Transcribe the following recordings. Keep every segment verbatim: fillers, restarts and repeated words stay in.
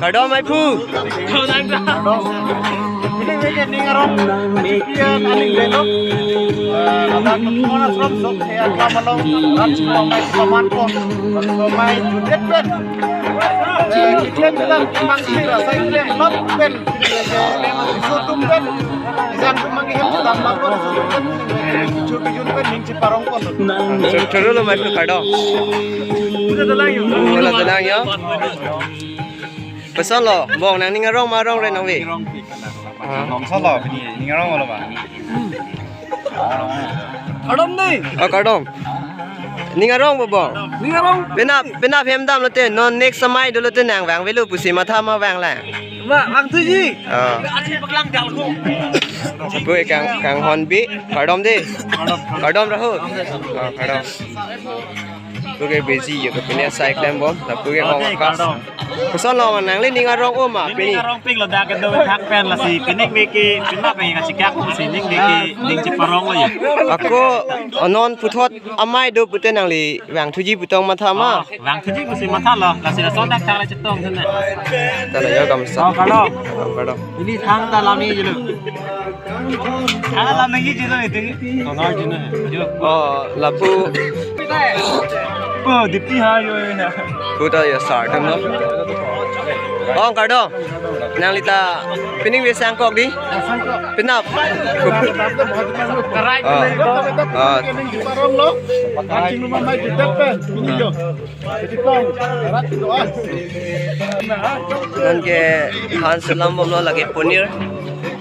Kardom maiphu. Ini weekend ning arong, weekend aning lelo. Eh, ada kemana seram sok, eh, aklam along, rat semua mai paman ko, semua mai judet pen. Eh, kita bilang memang sih rasa itu yang not pen. Sutum pen, yang memang yang kita lapor sutum pen, cuti jun pen, ning ciparong kon. Choro lo maiphu kardom. Udah tenang yuk. Udah tenang ya. Koson lo, bong nang ning arong ma arong re nang ve? Ah. Koson lo, ning arong lo ma? Kardom dei. Oh, kardom. Ning arong bo bong? Ning arong. Penap, penap hem dam lote, non next amei dolo te nang vang velo pusi matha ma vang lang. Ma, vang thuji. Ah. Asi paklang jal ko. Pu kang, kanghon bi, kardom dei. Kardom Rahul. Ah, kardom. Pu ke busy yo, ke punya cycle bom, lapu ke kong akas. Koson lo nangli ning arong o ma, pini? Ning arong pik lo dak kedo thak pen lasi, pining biki, pina pe ka sikak si ning biki, ning ciparong lo ya. Ako, non puthot amei do pute nangli, vang thuji putong matha ma? Oh, vang thuji pusi matha lo, lasi lason dak thang la chetong sana. Tala yo kamsa. Oh, kardom. Kardom. Ini thang ta lami julu. Thang lami julu itu. Thang julu. Oh, lapu. Oh, dipi ha yo ya. Puta ya sar kan lo. Oh, kardom. Nangli ta pining ve sangkok dei. Penap. Ah. Ah. Non ke han selam bomlo, lake paneer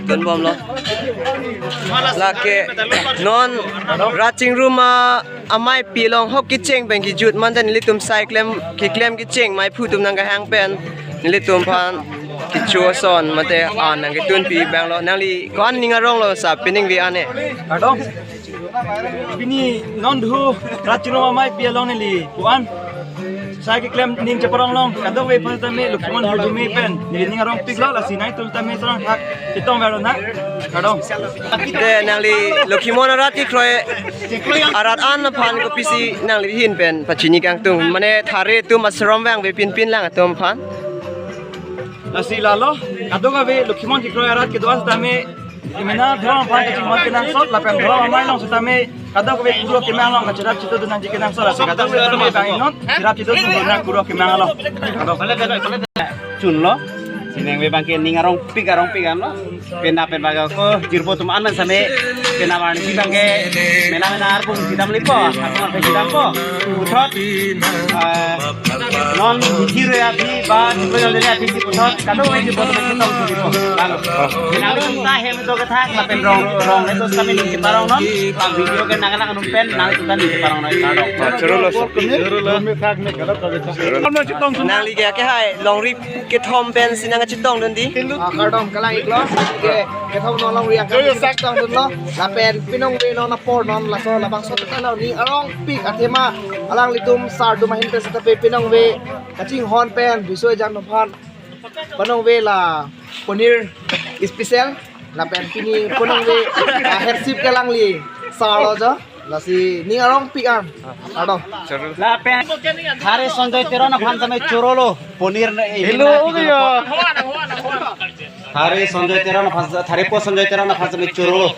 tun bomlo. Lake non rat chingrum amei pi along hok kecheng pen kejut mante nelitum sai klem keklem kecheng maiphu atum nangkehang pen nelitum aphan kecho ason mate an nangketunpi abang lo. Nangli ko-an ning arong lo sa pining ve an e? Kardom. Pini non dhu rat chingrum amei pi along neli ko-an sai keklem ning ciparong long, kadokave aphan tame Lokhimon Harjome pen neli ning arong pik lo, lasi nangtum tame serang thak chetong ver nang. Kardom. Te nangli Lokhimon arat kekroi arat an aphan kopisi nangli ahin pen pachini kangtung, mane thare atum aserom vangve pinpin lang atum aphan? Lasi lalo, kadokave Lokhimon kekroi arat kedo-an tame, imena dhorom aphan kachinghon kenangsot, lapen dhorom amei along setame, kadokave kuro kemang along kacherap chetongdun nangji kenangsot, lasi kadokave tame bang inon cherap chetongdun nang kuro kemang along. Kardom. Chun lo, si nangve abang ke ning arong pik arong pik an lo. Penap pen bang ako jirpo atum an same, penap arni si abang ke mena mena arbung si dam lipo, arbung arni si dampo. Puthot, eh, non hiro ya phi ba, jibro yon ya phi si puthot, kadokave jirpo atum chetong si lipo. Lalu, nangtum ta hem do kethak, lapen rong rong le to kami ning ciparong non, la video ke nang nang anum pen, nangtum ta ning ciparong non, kardom. Ah, choro lo sa. Choro lo. Nangli ke ke hai longri kethom pensi nangkachetongdun dei. Ah, kardom kalang iklo. Ke kethom non longri akam chetongdunlo. Lapen pinong ve non apor non laso labangso ta nangning arong pik athema alanglitum sar atum ahin pen seta pe pinong ve kachinghon pen bisoi jan aphan pinong ve la paneer special. Lapen pini pinong ve, ah, hersip ke alangli sar lo jo. Lasi ning arong pik an. Kardom. Lapen thare Sanjoy Teron aphan tame choro lo. Paneer na, eh, hello, na, oke ya. Thare Sanjoy Teron aphan, thare po Sanjoy Teron aphan tame choro lo.